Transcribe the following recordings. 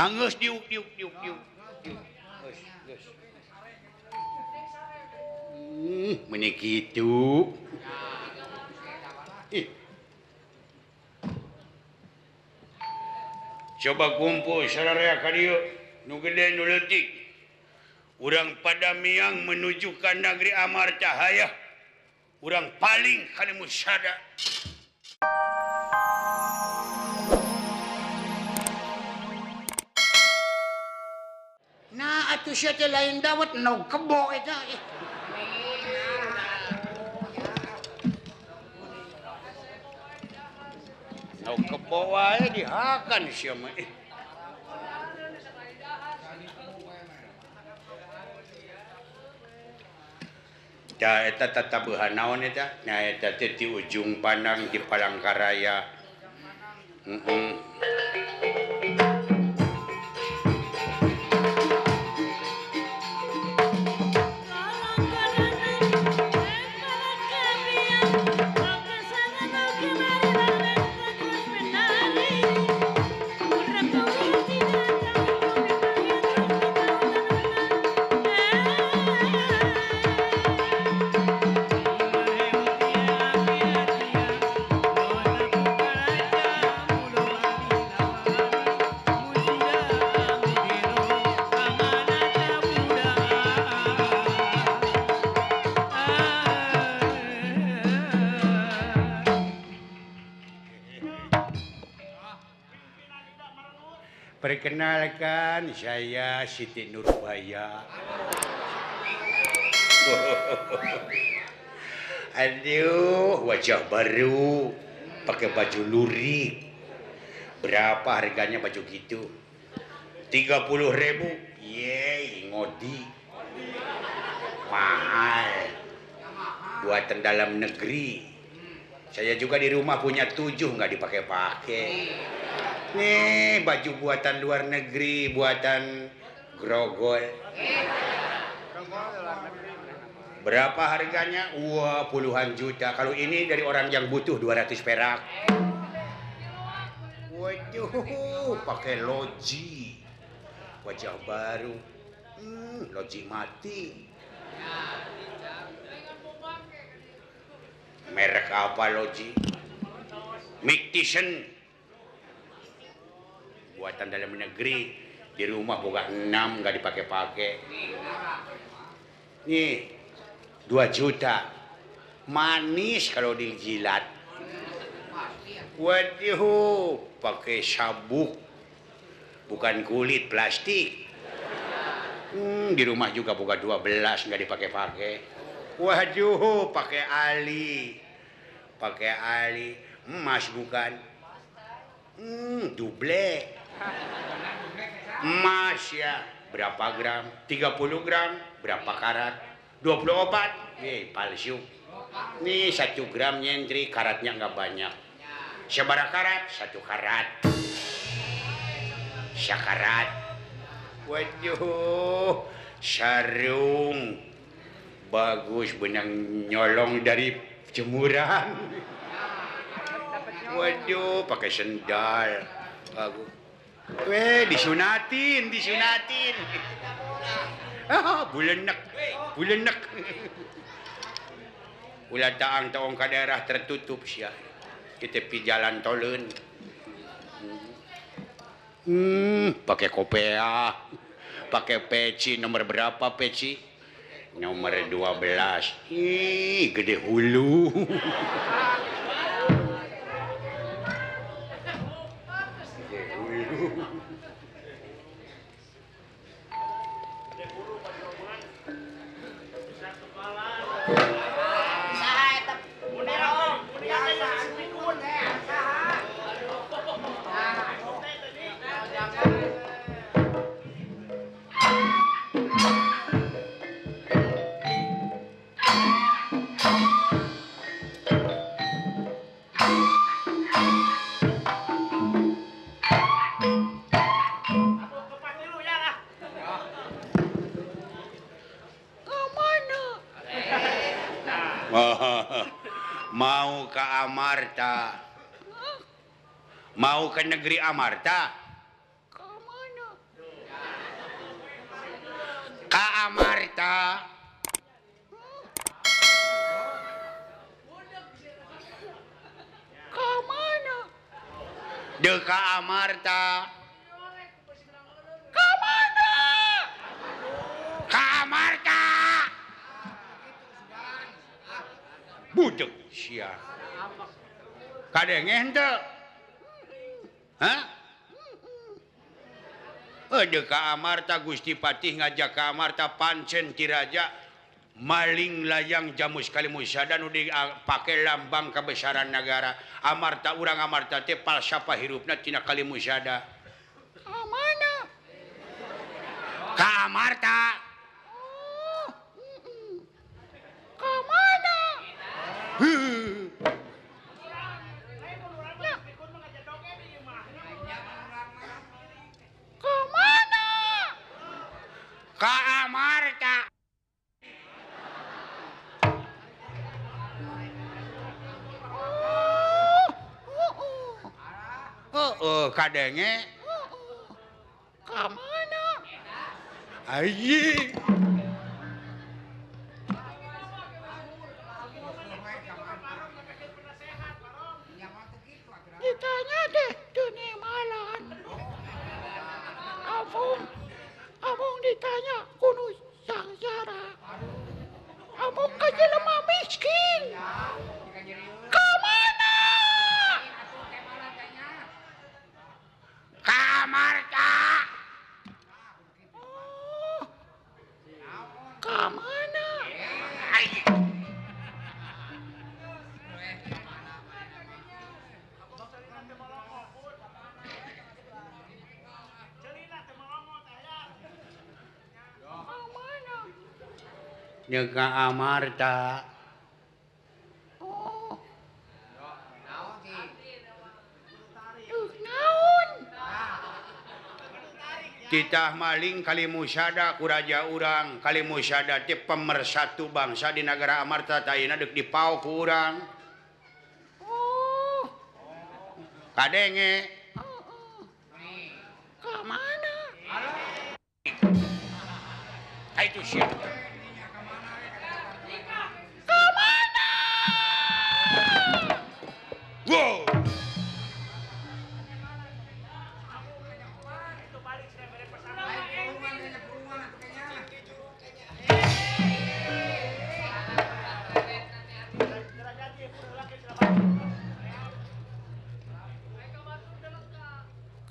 Anggeus diuk diuk diuk diuk. Geus geus. Meni kitu. Ih. Coba kumpul sararea ka dieu nu gede nu leutik. Urang Padamiang menuju ka negeri Amarta Hayah. Urang paling kana musada. Nah, atuh sia teh lain dawet nu kebo eta. Nu kebo wae dihakan sia mah. Tah eta tatabuhan naon eta? Nah eta teh ti ujung Pandang di Palangkaraya. Heeh. Perkenalkan, saya Siti Nurbaya. Aduh, wajah baru, pakai baju lurik. Berapa harganya baju gitu? 30.000. Yeay, ngodi. Mahal. Buatan dalam negeri. Saya juga di rumah punya 7 nggak dipakai-pakai. Nih, baju buatan luar negeri, buatan grogol. Berapa harganya? Wah, puluhan juta. Kalau ini dari orang yang butuh 200 perak. Waduh, pakai loji. Wajah baru. Loji mati. Merek apa loji? Mictison. Buatan dalam negeri, di rumah boga 6 nggak dipakai-pakai. Nih 2 juta, manis kalau dijilat. Waduh, pakai sabuk, bukan kulit, plastik. Di rumah juga boga 12 nggak dipakai-pakai. Waduh, pakai ali, pakai ali, emas bukan, duble. Emas ya, berapa gram? 30 gram, berapa karat? 24. Ye, palsu. Nih 1 gram nyentri, karatnya nggak banyak. Sabaraha karat? 1 karat. Sakarat. Waduh, sarung. Bagus, benang nyolong dari jemuran. Waduh, pakai sendal. Bagus. Weh, disunatin, disunatin. Ah, bulenek, bulenek. Ulah taang taong ka daerah tertutup sia. Kita pi jalan toleun. Pakai kopea, pakai peci, nomor berapa peci? Nomor 12. Ih, gede hulu. Mau ke Amarta. Mau ke negeri Amarta. Ke mana? Amarta. Ka mana? Deuk ka Amarta. Ka mana? Ka Amarta. Budeg sia. Kadenge henteu? Hah? Deuk ka Amarta Gusti Patih ngajak ka Amarta pancen ti raja maling layang jamus Kalimusada nu dipake lambang kebesaran negara. Amarta urang Amarta teh falsafah hirupna tina Kalimusada. Ka mana? Ka Amarta. Oh. Ka mana? Ka mana? Ka Amarta. Oh, kadenge. Ka mana? Ayi. Ditanya deh tunemalan. Abung, abung ditanya kuno sangsara. Abung ka jelema miskin. Ka mana? Ka Amarta. Oh. Ka mana? Ka mana? Deuk ka Amarta. Oh. Deuk naon? Titah maling Kalimusada ku raja urang. Kalimusada teh pemersatu bangsa di nagara Amarta tayina deuk dipao ku urang. Oh. Kadenge. Ka mana? Itu sia. Ka mana? Wow.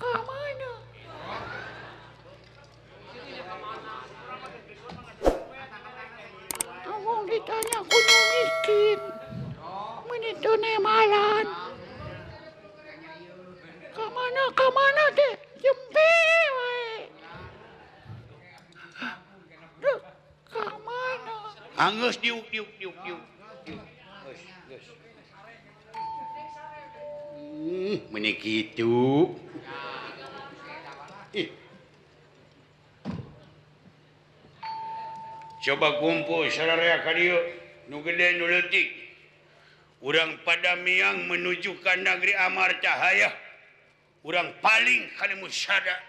Ka mana? Abung ditanya kuno miskin. Meuni tunemalan. Ka mana ka mana teh jempe wae. Duh, ka mana? Anggeus diuk diuk diuk diuk. Geus geus. Meuni kitu. Ih. Coba kumpul sararea ka dieu nu gede nu leutik. Urang Padamiang menuju ka negeri Amarta hayah. Urang paling Kalimusada.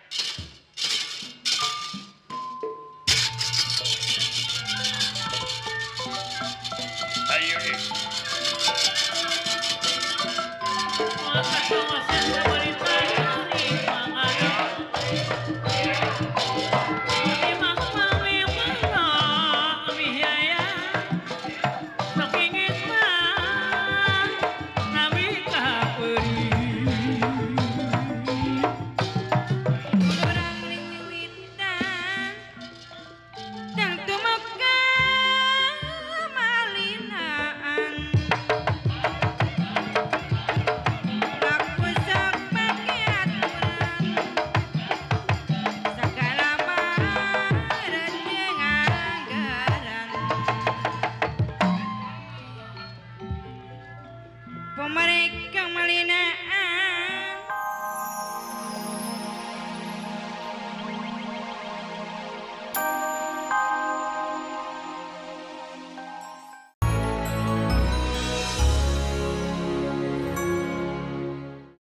Ayo deh. Pemerikang malinaan.